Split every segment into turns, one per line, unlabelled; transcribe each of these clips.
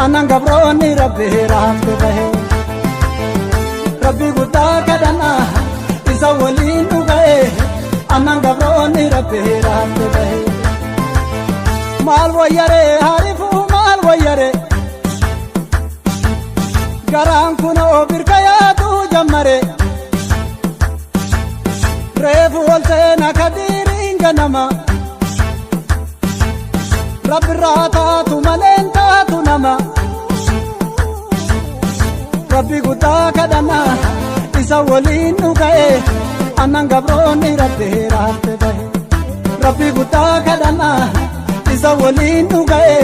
Annan gabroonni rabbi raafte bahe. Rabbi guddaa kadhannaa isa waliin dhuga'e annan gabroonni rabbi raafte bahe. Maal wayyaree harifuu maal wayyaree garaan kunoo birka yaaduu jammare reefu ol seena kadiiriin ganama rabbirraa taatu maleen taatu nama rabbi guddaa kadhannaa isa waliin dhuga'e annan gabroonni rabbi raafte bahe rabbi guddaa kadhannaa isa waliin dhuga'e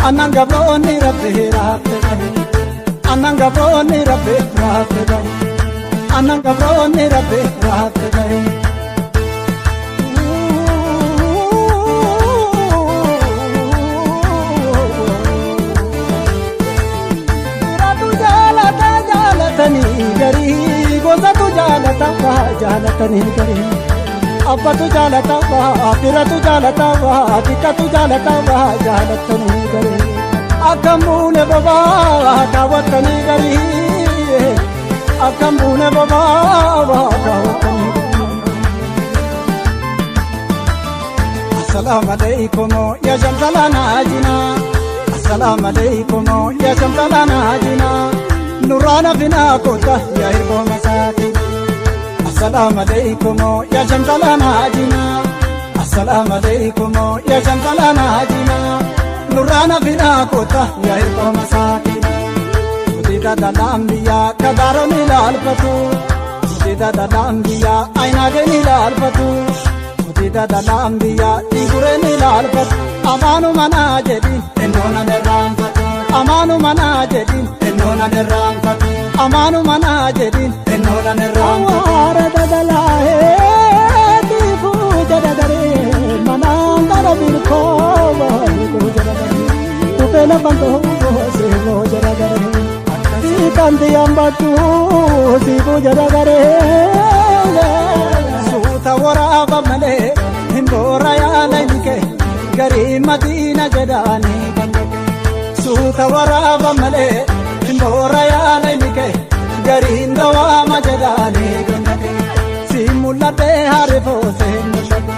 annan gabroonni rabbi raafte bahe annan gabroonni rabbi raafte bahe annan gabroonni rabbi raafte bahe. Biraatu jaalata jaalatanii garii gosatu jaalata jaalatanii garii. Abbatu jaalata firatu jaalata xiqqatu jaalata jaalatanii garii. Akkam buune bobaa kaawwatanii garii. Akkam buune bobaa kaawwatanii garii. Assalaamu alaykum ya shamsala naajina. Assalaamu alaykum ya shamsala naajina. Nurraana finaa koota ya hirkoo masaakin. Assalaamu alaykum ya shamsala naajina. Assalaamu alaykum ya shamsala naajina. Nurraana finaa koota ya hirkoo masaakin. Kutita dalambiyaa kadaroon ilaalfatu. Kutita dalambiyaa ayinaageen ilaalfatu. Kutita dalambiyaa dhiigureen ilaalfatu. Amaanuma naa jedhin ennoona derraanfatu. Amaanuma naa jedhin ennoona derraanfatu. Amaanuma naa jedhin ennoona derraanfatu.
Awwaara dadalaa'ee tiifuu jedha daree manaan gara bilkoo baay'ee jedha daree dhufee lafaan ta'uu siifuu jedha daree siikanti yambadhu siifuu jedha daree.
Suuta waraaba malee hin boora yaalanke garii madiina jedhaanii kan Suuta waraaba malee hin boora yaalanke gariin dawaama jedhaanii kan Si mul'atee harifoo see mul'ate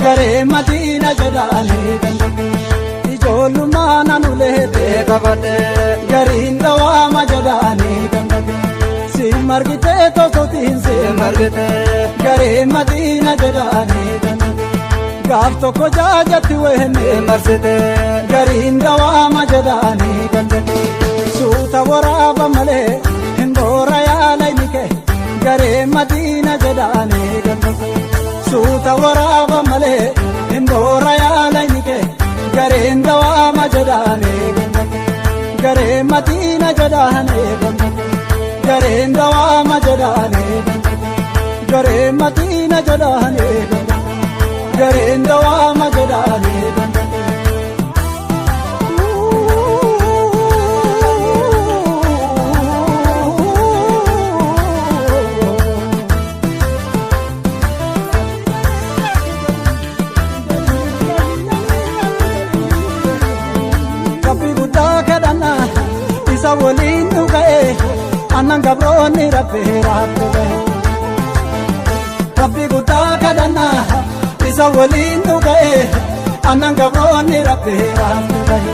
garee madiina jedhaanii kan Ijoollummaa nanu leetee qabate gariin dawaama jedhaanii kan Si margitee tokkotiin si margite garee madiina jedhaanii kan Gaaf tokko jaajatti weenne marsite gariin dawaama jedhaanii kan Suuta waraaba malee hin boora yaalanike garee madiina jedhaanii kan Suuta waraaba malee hin boora yaalanike gareen dawaama jedhaanii kan Garee madiina jedhaanii kan Gareen dawaama jedhaanii kan Garee madiina jedhaanii kan Gareen dawaama jedhaanii kan Rabbi guddaa kadhannaa isa waliin dhuga'e annan gabroonni rabbi raafte bahe. Rabbi guddaa kadhannaa isa waliin dhuga'e annan gabroonni rabbi raafte bahe.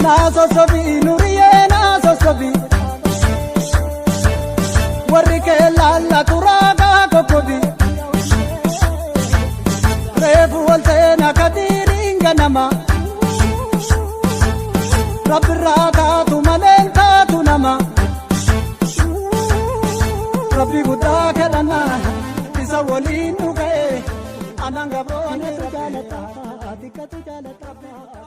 Naa sossobii nuriyee naa sossobii warri kee laallatu raagaa kokkobii reefu ol seena kadiiriin ganama. Rabbirraa taatu maleen taatu nama. Rabbi guddaa kadhannaa isa waliin dhuga'e annan gabroonni
Xiqqatu jaalata xiqqatu jaalata.